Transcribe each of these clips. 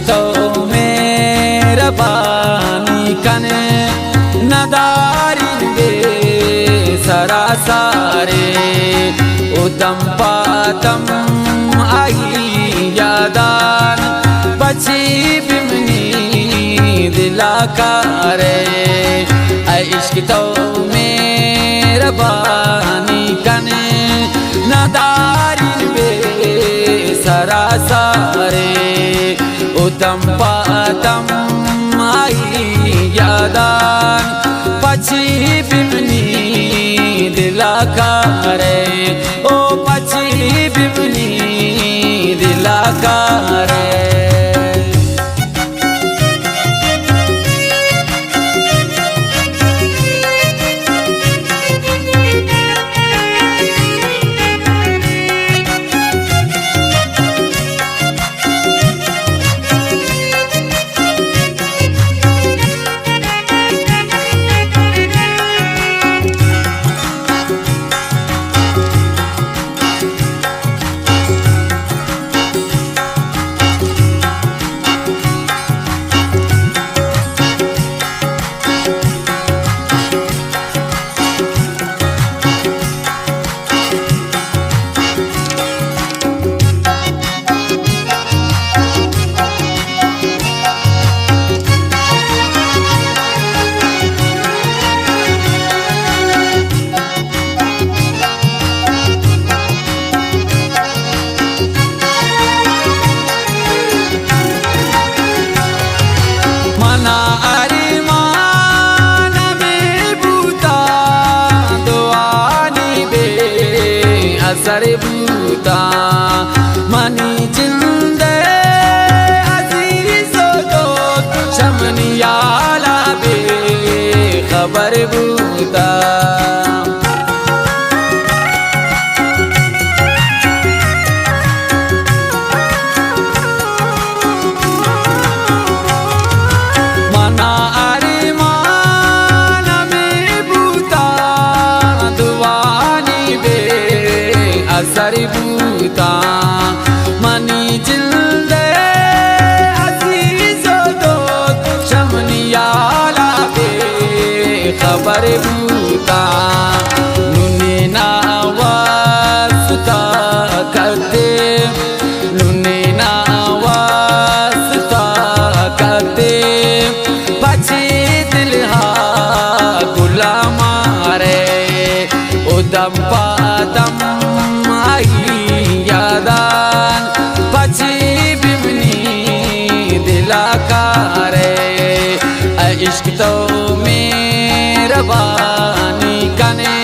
تو مہربانی کن، ندارین بے سرا سارے، او دم پہ دم آئی یادان، پچی بمنی دلا کارے۔ اے عشق تو مہربانی کن، ندارین بے سرا سارے، او دم پہ دم آئی یادان، پچی بمنی دلا کارے، او پچی بمنی دلا کارے۔ منا ارمان ہمے بوتا، دعانی بے اثر بوتا، منی جند عزیز و دوست چمنی حالا بے خبر بوتا۔ منا ارمان ہمے بوتا، دعانی بے اثر بوتا، منی جند عزیز و دوست چمنی حالا بے خبر بوتا۔ نونی نا واسطہ کتے، نونی نا واسطہ کتے، پچی دل ہا گلا مارے، او دم پہ دم آئی یادان، پچی بمنی دلا کارے۔ اے عشق تو مہربانی کنے،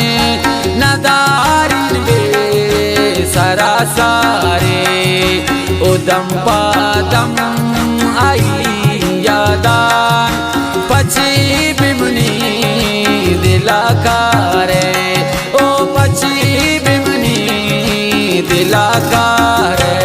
ندارین بے سرا سارے، او دم پہ دم آئی یادان، پچی بمنی دلا کارے، او پچی بمنی دلا کارے۔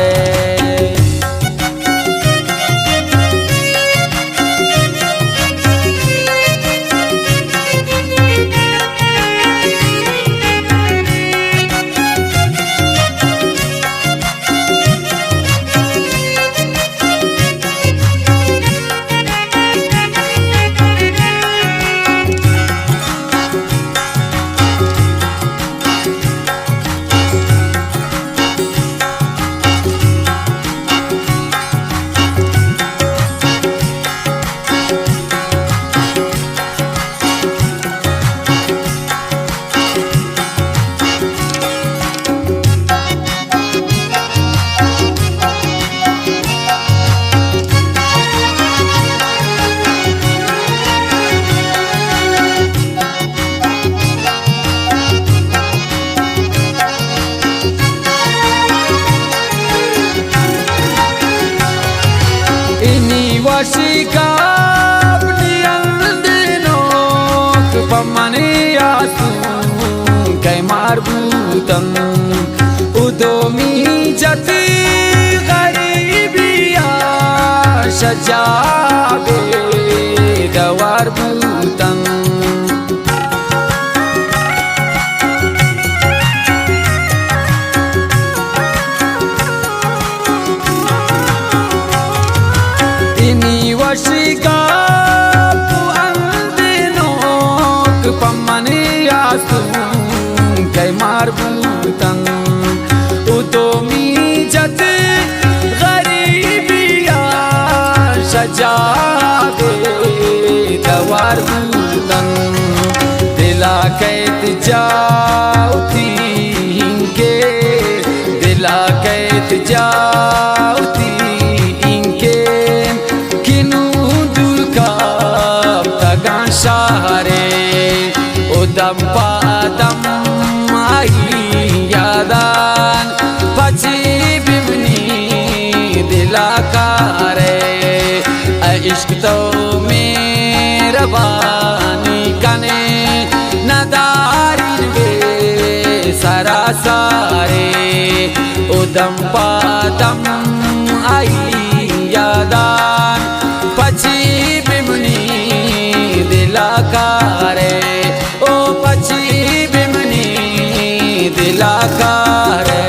انی وشی کاپ نیندینوک پمنی آسون کئی مار بوتن۔ او دومی جتی غریبی آ شجابے دوار بوتن۔ کئے مار بوتن، او دومی جت غریبی ءَ شجاع بے توار بوتن۔ دل ءَ کئیت جاہ وتی اینکہ، دل ءَ کئیت جاہ وتی اینکہ، کہ نوں دور کپتگاں شہرے، او دم پہ دم آئی یاداں پچی بہ منی دل ءَ کارئے۔ اے عشق تو مہربانی کنے، ندارین بے سرا سارے، او دم پہ دم آئی یاداں پچی بہ منی دل ءَ کارئے، او پچی بہ منی دل ءَ کارئے۔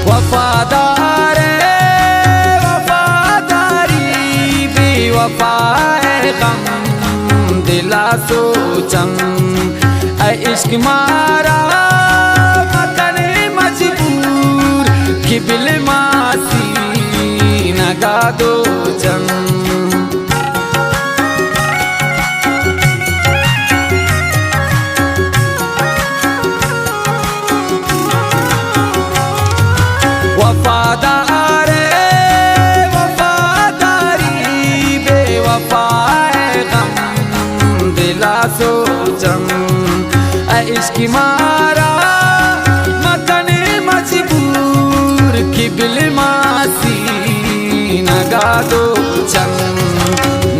وفادار ئے وفاداری، بے وفا ئے غم دل ءَ سوچن۔ اے عشق مارا مکن مجبور، کہ بل ماسی نگا دوچن۔ وفادار ئے وفاداری، بے وفا ئے غم دل ءَ سوچن۔ اے عشق مارا مکن مجبور، کہ بل ماسی نگا دوچن۔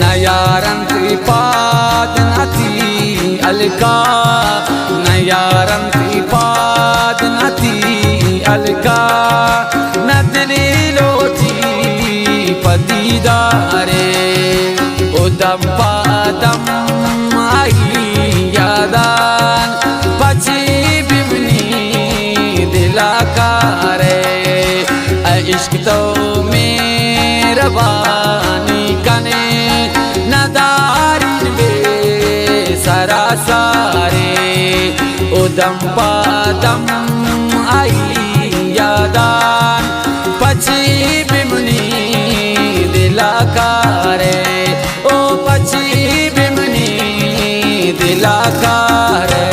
نیارنت پاد نہ تئی ہلکا، نیارنت پاد نہ تئی ہلکا، نہ دلی لوٹی پہ دیدارے۔ او دم پہ دم آئی یاداں پچی بہ منی دل ءَ کارئے۔ اے عشق تو مہربانی کنے، ندارین بے سرا سارے۔ او دم پہ دم آئی یاداں پچی بہ منی دل ءَ کارئے۔ او پچی بہ منی دل ءَ کارئے۔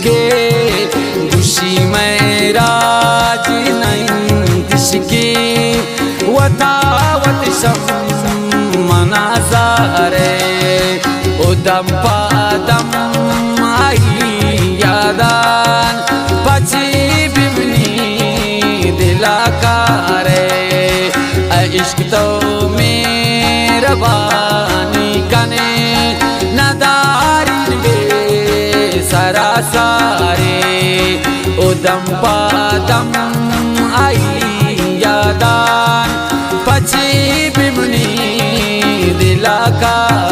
کہ گوشی مئے راج نندش کہ وتا وت شم منا زارے، او دم پہ دم آئی یادان پچی بمنی دلا کارے۔ اے عشق تو مہربانی کنے ندارین بے سرا سارے، او دم پہ دم آئی یادان پچی بمنی دلا کارے۔